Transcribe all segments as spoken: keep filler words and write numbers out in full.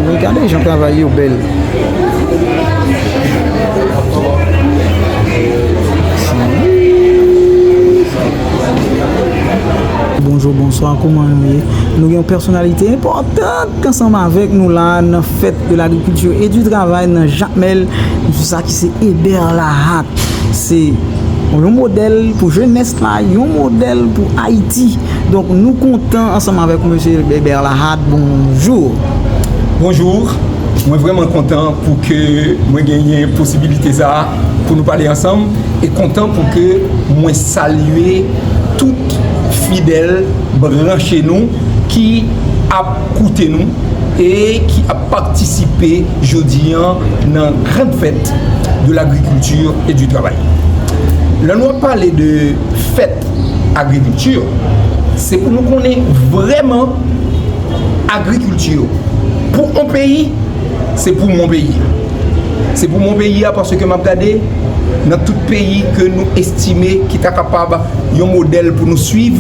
Gade jan travay yo bèl. Bonjou, bonswa, kòman nou ye? Nou gen yon pèsonalite enpòtan k ansanm avèk nou la nan Fête de l'Agriculture et du Travail nan Jakmèl, sa ki se Eber Lahat. Se yon modèl pou jenès la, yon modèl pou Ayiti. Donk, nou kontan ansanm avèk Mesye Eber Lahat. Bonjou. Bonjou. Mwen vrèman kontan pou ke mwen genyen posibilite sa a pou nou pale ansanm, e kontan pou ke mwen salye tout fidèl branche nou ki ap koute nou e ki ap patisipe jodi a nan grande fête de l'agriculture et du travail. Lè nou ap pale de fèt agrikilti, se pou nou konnen vrèman agrikilti pou yon peyi, se pou mon peyi. Se pou mon peyi a, paske m ap gade nan tout peyi ke nou estime ki ta kapab yon modèl pou nou swiv,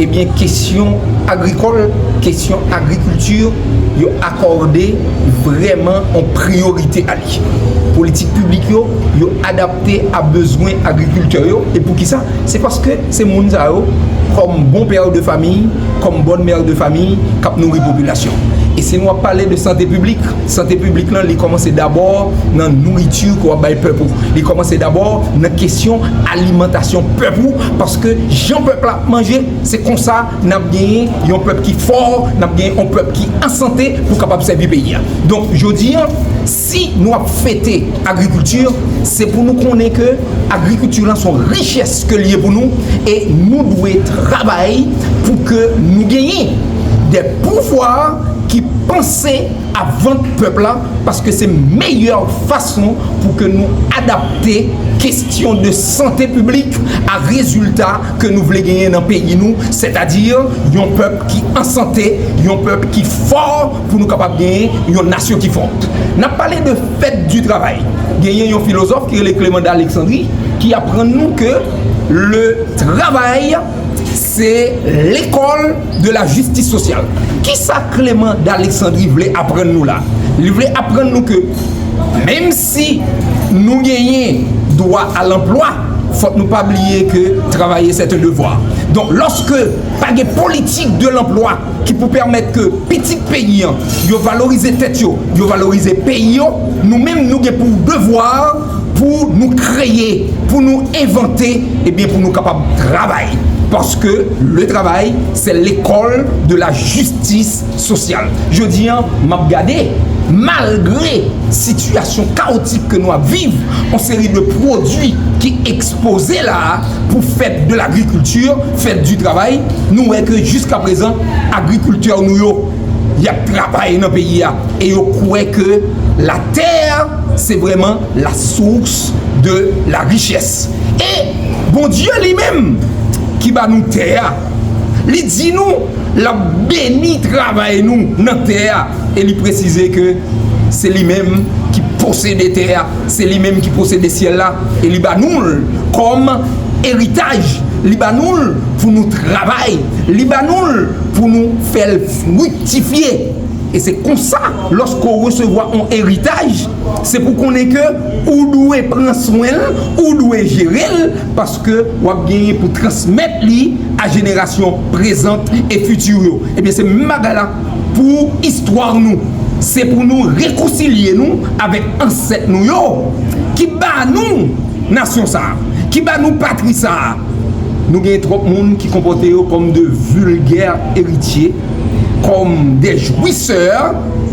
ebyen, kesyon agrikòl, kesyon agrikilti, yo akòde vrèman yon priyorite a li. Politik piblik yo, yo adapte a bezwen agrikiltè yo. E poukisa? Se paske se moun sa yo, kòm bon pè de fami, kòm bòn mè de fami, k ap nouri popilasyon. E si nou ap pale de sante piblik, sante piblik lan, li kòmanse dabò nan nouriti ke w ap bay pèp ou. Li kòmanse dabò nan kesyon alimantasyon pèp ou, paske jan pèp la ap manje, se konsa n ap genyen yon pèp ki fò, n ap genyen yon pèp ki an sante pou kapab sèvi peyi a. Donk, jodi a, si nou ap fete agrikilti, se pou nou konnen ke agrikilti lan se yon richès ke l ye pou nou, e nou dwe travay pou ke nou genyen de pouvwa ki panse a vant pèp la, paske se meyè fason pou ke nou adapte kesyon de sante piblik a rezilta ke nou vle genyen nan peyi nou, sètadi yon pèp ki an sante, yon pèp ki fò pou nou kapab genyen yon nasyon ki fò. N ap pale de fèt di travay. Genyen yon filozòf ki rele Clément d'Alexandrie ki aprann nou ke le travay se lekòl de la jistis sosyal. Kisa Clément d'Alexandrie vle aprann nou la? Li vle aprann nou ke menm si nou genyen dwa a lanplwa, fòk nou pa bliye ke travay se yon devwa. Donk, lòske pa gen politik de lanplwa ki pou pèmèt ke pitit peyi an, yo valorize tèt yo, yo valorize peyi yo, nou menm nou gen pou devwa pou nou kreye, pou nou envante, ebyen, pou nou kapab travay. Paske le travay, se lekòl de la jistis sosyal. Jodi a, m ap gade, malgre sitiyasyon kawotik ke nou ap viv, yon seri de pwodui ki ekspoze la a pou fèt de lagrikilti, fèt di travay, nou wè ke jiska prezan, agrikiltè nou yo, y ap travay nan peyi a e yo kwè ke latè se vrèman la source de la richesse. E Bondye li menm ki ba nou tè a, li di nou l ap beni travay nou nan tè a, e li presize ke se li menm ki posede tè a, se li menm ki posede syèl la, e li ba nou l kòm eritaj, li ba nou l pou nou travay, li ba nou l pou nou fè l friktifye. E se konsa, lòske w resevwa yon eritaj, se pou konnen ke ou dwe pran swen l, ou dwe jere l, paske w ap genyen pou transmèt li a jenerasyon prezan e fiti yo. Ebyen, se menm bagay la pou istwa nou. Se pou nou rekonsilye nou avèk ansèt nou yo, ki ba nou nasyon sa a, ki ba nou patri sa a. Nou gen twòp moun ki konpòte yo kòm de vilgè eritye, kòm de jwisè,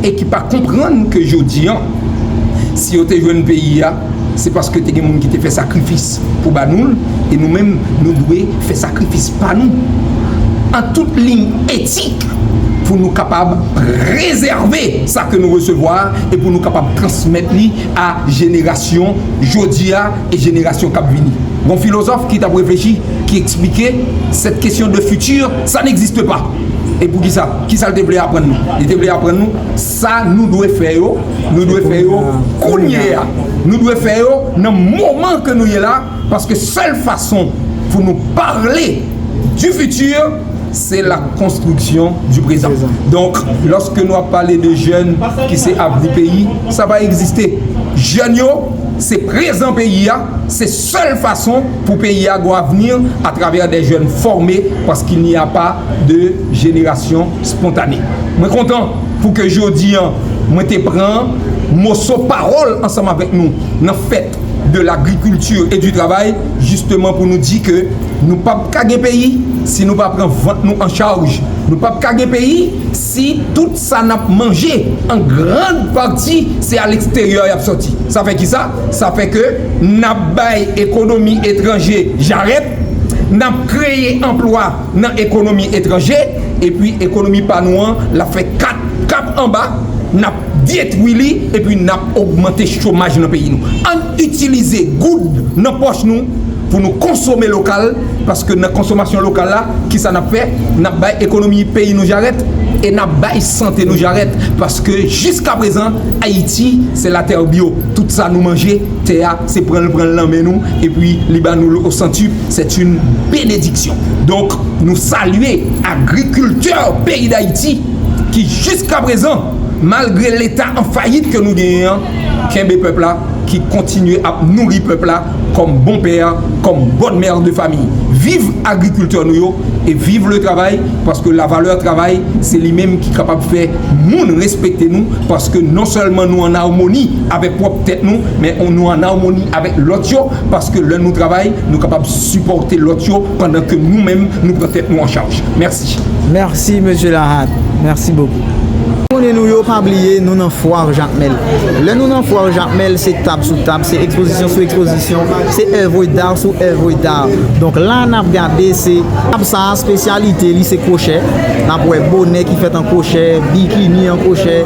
e ki pa konprann ke jodi a, si yo te jwenn peyi a, se paske te gen moun ki te fè sakrifis pou ba nou l, e nou menm, nou dwe fè sakrifis pa nou. An tout liy etik, pou nou kapab prezève sa ke nou resevwa e pou nou kapab transmèt li a jenerasyon jodi a e jenerasyon k ap vini. Gon filozòf ki t ap reflechi, ki eksplike, cette question de futur, ça n'existe pas. E poukisa? Kisa l te vle aprann nou? Li te vle aprann nou sa nou dwe fè yo, nou dwe fè yo kounye a. Nou dwe fè yo nan moman ke nou ye la, paske sèl fason pou nou pale du futur, C'est la construction du présent. Donk, lòske nou ap pale de jèn ki se avni peyi, sa pa egziste. Jèn yo, se prezan peyi a, se sèl fason pou peyi a gon avni atravè de jèn fòme, paske il n'y a pas de génération spontanée. Mwen kontan pou ke jodi an, mwen te pran moso pawòl ansanm avèk nou nan fèt de l'agriculture et du travail, jisteman pou nou di ke nou p ap ka gen peyi si nou pa pran vant nou an chaj. Nou p ap ka gen peyi si tout sa n ap manje, an grann pati, se a leksteryè y ap sòti. Sa fè ki sa? Sa fè ke n ap bay ekonomi etranje jarèt, n ap kreye anplwa nan ekonomi etranje, epi ekonomi pa nou an, l ap fè kat kap anba, n ap detwi li, epi n ap ogmante chomaj nan peyi nou. Ann itilize goud nan pòch nou pou nou konsome lokal, paske nan konsomasyon lokal la, kisa n ap fè? N ap bay ekonomi peyi nou jarèt, e n ap bay sante nou jarèt, paske jiska prezan, Ayiti, se latè byo. Tout sa nou manje, tè a, se pran l, pran l nan men nou, epi li ba nou l o santup, c'est une bénédiction. Donk, nou salye agrikiltè peyi Dayiti ki jiska prezan, malgre leta an fayit ke nou genyen an, kenbe pèp la, ki kontinye ap nouri pèp la kòm bon pè, kòm bòn mè de famiy. Viv agrikiltè nou yo e viv le travay, paske la valè travay, se li menm ki kapab fè moun respekte nou, paske non sèlman nou an amoni avèk pwòp tèt nou, men nou an amoni avèk lòt yo, paske lè nou travay, nou kapab sipòte lòt yo pandan ke nou menm, nou pran tèt nou an chaj. Mèsi. Mèsi, mesye Lahat. Mèsi bokou. Abòne nou yo, pa bliye, nou nan fwa Jakmèl. Lè nou nan fwa Jakmèl, se tab sou tab, se ekspozisyon sou ekspozisyon, se èvre dar sou èvre dar. Donk la, n ap gade, se tab sa a, espesyalite li, se kwochè. N ap wè bonè ki fèt an kwochè, bikini an kwochè,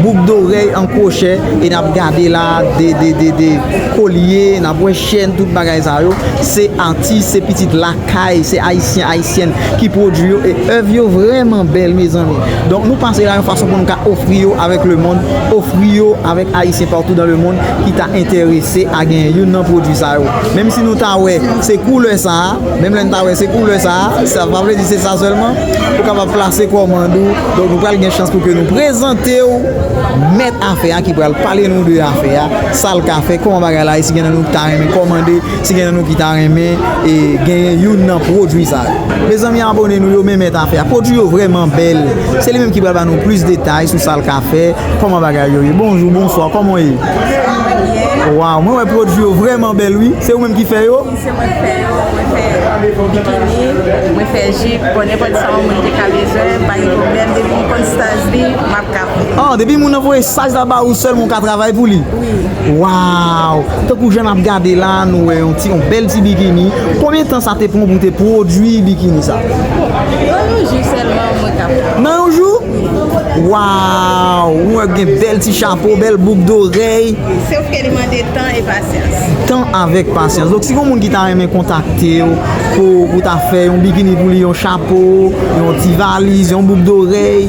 bouk dorèy an kwochè, e n ap gade la, de, de, de, de kolye, n ap wè chèn, tout bagay sa yo. Se atis, se pitit lakay, se ayisyen, ayisyèn ki pwodui yo, e èv yo vrèman bèl, mezanmi. Donk, nou pase la yon fason pou nou ka ofri yo avèk lemonn, ofri yo avèk ayisyen partout dans le monde ki ta enterese a genyen youn nan pwodui sa yo. Menm si nou ta wè se koulè sa a, menm lè n ta wè se koulè sa a, sa pa vle di se sa sèlman. Ou kapab plase kòmand ou. Donk, nou pral gen chans pou ke nou prezante w mèt afè a ki pral pale nou de afè a, sa l ka fè, kòman bagay la ye, si gen nan nou ki ta renmen kòmande, si gen nan nou ki ta renmen, e, genyen youn nan pwodui sa yo. Mezanmi, abòne nou yo, men mèt afè a. Pwodui yo vrèman bèl. Se li menm ki pral ba nou plis detay sou sa l ka fè, kòman bagay yo ye. Bonjou, bonswa, kòman w ye? Waw, mwen wè pwodui yo vrèman bèl, wi. Se ou menm ki fè yo? Se mwen k fè yo, mwen fè bikini, mwen fè jip, bon, nenpòt sa yon moun te ka bezwen, pa gen pwoblèm, depi m konn size li, m ap ka fè. Ah, depi moun nan voye size la ba ou sèlman, ou ka travay pou li? Wi. Waw! Tankou jan n ap gade la, nou wè yon ti, yon bèl ti bikini. Konbyen tan sa te pran pou te pwodui bikini sa? Nan yon jou sèlman, mwen ka fè. Nan yon jou? Waw! Ou wè gen bèl ti chapo, bèl bouk dorèy. Sòf ke li mande tan e pasyans. Tan avèk pasyans. Donk, si gon moun ki ta renmen kontakte w pou, pou ta fè yon bikini pou li, yon chapo, yon ti valiz, yon bouk dorèy,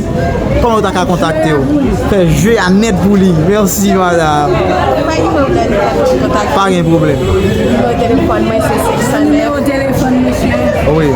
kòman yo ta ka kontakte w? Fè je a nèt pou li. Mèsi, madam. Pa gen pwoblèm, nou ka kontakte. Pa gen pwoblèm. Nimewo telefòn mwen se senk san nèf. Nimewo telefòn, mesye. Wi.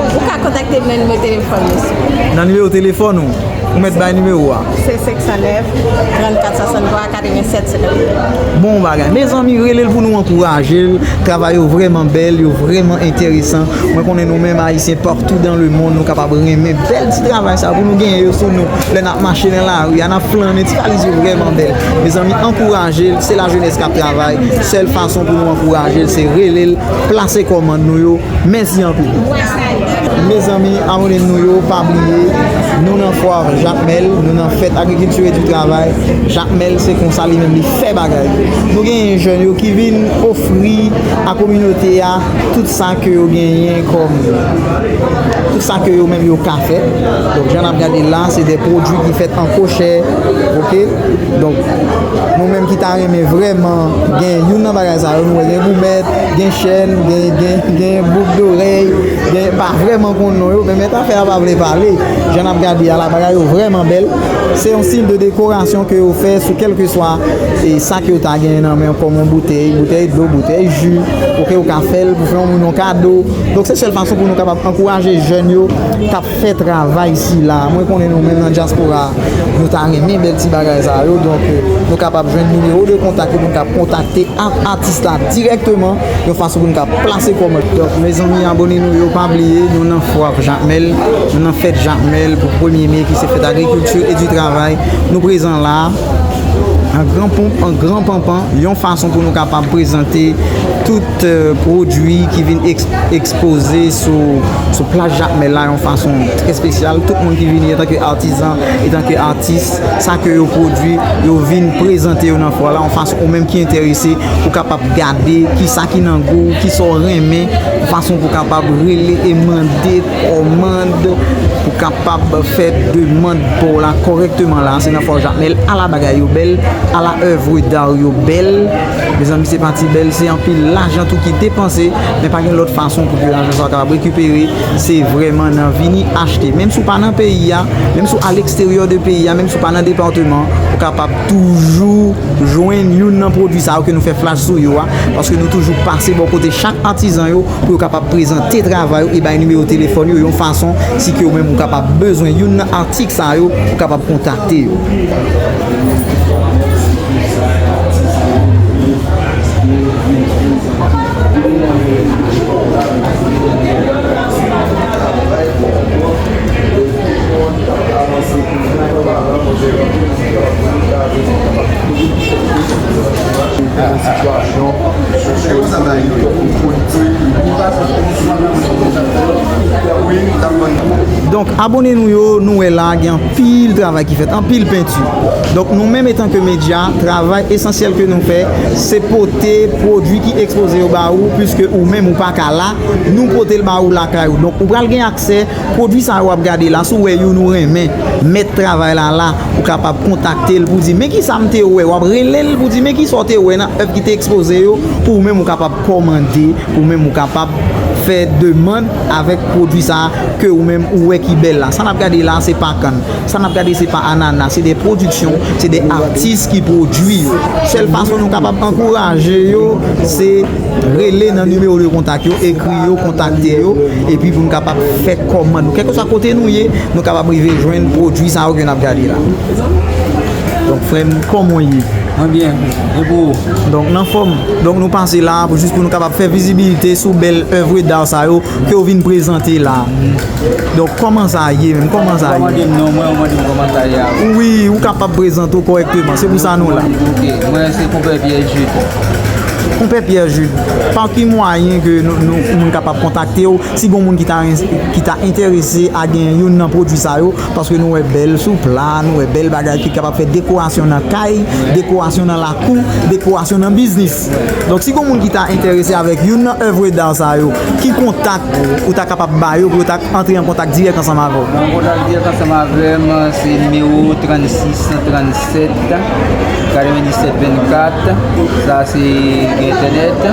Ou ka kontakte m nan nimewo telefòn, mesye. Nan nimewo telefòn ou? Ou mèt bay nimewo a. Se senk san nèf, trannkat, swasanntwa, katrevennsèt, senkannèf. Bon bagay. Mezanmi, rele l pou nou ankouraje l. Travay yo vrèman bèl, yo vrèman enteresan. Mwen konnen nou menm, Ayisyen, partout dans le monde, nou kapab renmen bèl ti travay sa pou nou genyen yo sou nou. Lè n ap mache nan lari a, n ap flannen, ti valiz yo vrèman bèl. Mezanmi, ankouraje l. Se lajenès k ap travay. Sèl fason pou nou ankouraje l, se rele l, plase kòmand nou yo. Mèsi anpil. Mezanmi, abòne nou yo, pa bliye, nou nan fwa Jakmèl, nou nan fèt agrikilti e di travay. Jakmèl, se konsa li menm li fè bagay. Nou genyen jèn yo ki vin ofri a kominote a tout sa ke yo genyen kòm, tout sa ke yo menm yo ka fè. Donk, jan n ap gade la, se de pwodui ki fèt an kwochè, oke? Donk, nou menm ki ta renmen vrèman gen youn nan bagay sa yo, nou wè gen goumèt, gen chèn, gen, gen, gen bouk dorèy, gen, pa vrèman Konn non yo, men mèt afè a pa vle pale. Jan n ap gade a la, bagay yo vrèman bèl. Se yon stil de dekorasyon ke yo fè sou kèlkeswa e sa ke yo ta genyen nan men, kòm yon boutèy, boutèy dlo, boutèy ji, oke, ou ka fè l pou fè yon moun yon kado. Donk, se sèl fason pou nou kapab ankouraje jèn yo k ap fè travay sila. Mwen konnen nou menm nan dyaspora, nou ta renmen bèl ti bagay sa yo. Donk, nou kapab jwenn nimewo de kontak yo pou n ka kontakte a-, atis la dirèkteman, yon fason pou n ka plase kòmand. Donk, mezanmi, abone nou yo, pa bliye, nou nan fwa Jakmèl, nou nan fèt Jakmèl pou premye me, ki se fèt agrikilti e di travay. Nou prezan la, an gran ponp, an gran panpan, yon fason pou nou kapab prezante tout, euh, pwodui ki vin eks-, ekspoze sou, sou plas Jakmèl la, yon fason trè espesyal. Tout moun ki vini antanke atizan, antanke atis, sa ke yo pwodui, yo vin prezante yo nan fwa la, yon fason ou menm ki enterese, ou kapab gade kisa ki nan gou w, kisa w renmen, yon fason pou w kapab rele e mande kòmand, pou w kapab fè demann pa w la kòrèkteman la. Se nan fwa Jakmèl, ala bagay yo bèl, ala œuvre d'art yo bèl. Mezanmi, se pa ti bèl, se anpil lajan tou ki depanse, men pa gen lòt fason pou ke lajan sa kapab rekipere, se vrèman nan vini achte. Menm si w pa nan peyi a, menm si w aleksteryè de peyi a, menm si w pa nan depatman, ou kapab toujou jwenn youn nan pwodui sa yo ke nou fè flash sou yo a, paske nou toujou pase bò kote chak atizan yo pou yo kapab prezante travay yo e bay nimewo telefòn yo, yon fason, si ke ou menm ou kapab bezwen youn nan atik sa yo, ou kapab kontakte yo. Donk, abone nou yo, nou wè la, gen anpil travay ki fèt, anpil penti. Donk, nou menm, etanke medya, travay esansyèl ke nou fè, se pote pwodui ki ekspoze yo ba ou, piske ou menm ou pa ka la, nou pote l ba ou lakay ou. Donk, ou pral gen aksè, pwodui sa yo w ap gade la, si w wè youn ou renmen, mèt travay la la, ou kapab kontakte l pou di, "Men kisa m te wè?" W ap rele l pou di, "Men kisa w te wè nan èv ki te ekspoze yo?" Pou ou menm ou kapab kòmande, pou ou menm ou kapab fè demann avèk pwodui sa a ke ou menm ou wè ki bèl la. Sa n ap gade la, se pa kann. Sa n ap gade, se pa anana, se de pwodiksyon, se de atis ki pwodui yo. Sèl fason nou kapab ankouraje yo, se rele nan nimewo de kontak yo, ekri yo, kontakte yo, epi pou nou kapab fè kòmand nou. Kèlkeswa kote nou ye, nou kapab rive jwenn pwodui sa yo ke n ap gade la. Donk, frè m, kòman w ye? Mwen byen, e pou ou? Donk, n anfòm. Donk, nou pase la pou jis pou nou kapab fè vizibilite sou bèl œuvre d'art sa yo ke w vin prezante la. Donk, kòman sa ye menm? Kòman sa ye? Ou mande m non mwen, ou mande m kòman sa ye a. Wi, ou kapab prezante w kòrèkteman. Se pou sa nou la. Ok, mwen se Konpè Pierre Jude. Konpè Pierre Jude, pa ki mwayen ke nou, nou, moun kapab kontakte w si gon moun ki ta, ki ta enterese a gen youn nan pwodui sa yo? Paske nou wè bèl sou pla, nou wè bèl bagay ki kapab fè dekorasyon nan kay, dekorasyon nan lakou, dekorasyon nan biznis. Donk, si gon moun ki ta enterese avèk youn nan œuvre d'art sa yo, ki kontak ou ta kapab ba yo pou yo ta antre an kontak dirèk ansanm avè w? An kontak dirèk ansanm avè m, se nimewo trannsis trannsèt katrevendisèt vennkat. Sa se gen entènèt.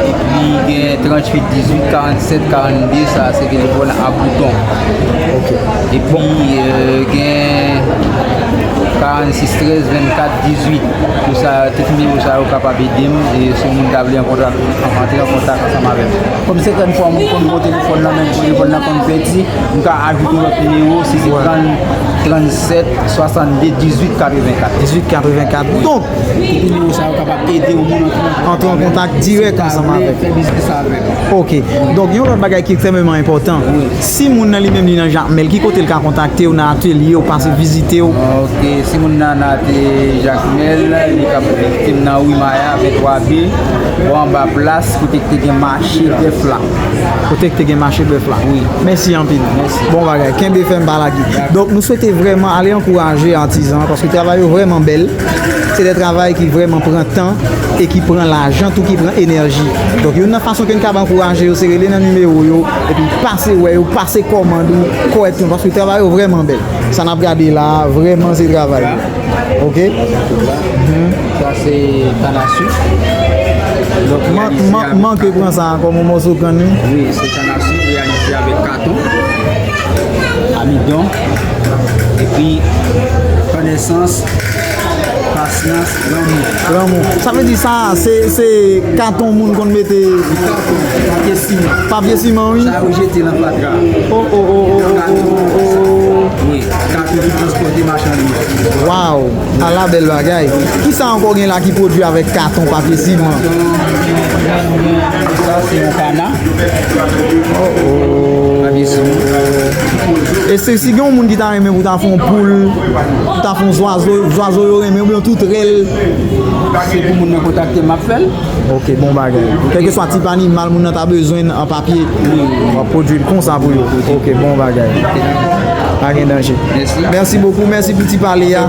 Epi gen tranntuit dizuit karannsèt karannde, sa se telefòn a bouton. Ok. Epi, euh, gen karannsis trèz vennkat dizuit. Pou sa, tout nimewo sa yo kapab ede m, e si yon moun ta vle an kontak, antre an kontak ansanm avè m. Kòm sètèn fwa moun konn pran telefòn nan, men telefòn nan konn pèdi, m ka ajoute yon lòt nimewo, si se trann, trannsèt swasannde dizuit katrevenkat. Dizuit katrevenkat. Donk, nimewo sa yo kapab ede yon moun antre an kontak dirèk ansanm avèk. Fè biznis avè m. Ok. Donk, yon lòt bagay ki ekstrèmeman enpòtan. Wi. Si moun nan li menm li nan Jakmèl, ki kote l ka kontakte w nan atelye w, pase vizite w? Ok, si moun nan nan atelye Jakmèl, li ka vizite m nan ri Maya, venntwa B, bò anba plas, kote ki te gen mache bèf la. Kote ki te gen mache bèf la. Wi. Mèsi anpil. Mèsi. Bon bagay. Kenbe fèm, pa lage. Donk, nou swete vrèman ale ankouraje atizan, paske travay yo vrèman bèl. Se de travay ki vrèman pran tan e ki pran lajan tou, ki pran enèji. Donk, youn nan fason ke n kapab ankouraje yo, se rele nan nimewo yo, epi pase wè yo, pase kòmand ou kòrèkteman, paske travay yo vrèman bèl. Sa n ap gade la a, vrèman se travay yo. Ok? Mhm. Sa se kann a sik. Donk, man, man, manke pran sa a kòm yon mòso kann, wi. Wi, se kann a sik reyalize avèk katon. Lidon, epi konesans, pasyans, lanmou. Lanmou. Sa vle di sa, se, se katon moun konn mete. Katon, papye siman. Papye siman, wi. Sa yo jete nan fatra. Oh, oh, oh, oh, oh, oh, oh. Wi, katon ki transpòte machandiz. Waw, ala bèl bagay. Kisa ankò gen la ki pwodui avèk katon, papye siman? Sa se yon kana. Oh, oh. Papye siman. E si, si gen yon moun ki ta renmen pou ta fè yon poul, pou ta fè yon zwazo, zwazo yo renmen, oubyen yon toutrèl. Se pou moun nan kontakte m, m ap fè l. Ok, bon bagay. Kèlkeswa tip animal moun nan ta bezwen an papye, w ap pwodui l konsa pou yo. Ok, bon bagay. Pa gen danje. Mèsi. Mèsi bokou, mèsi pou ti pale a.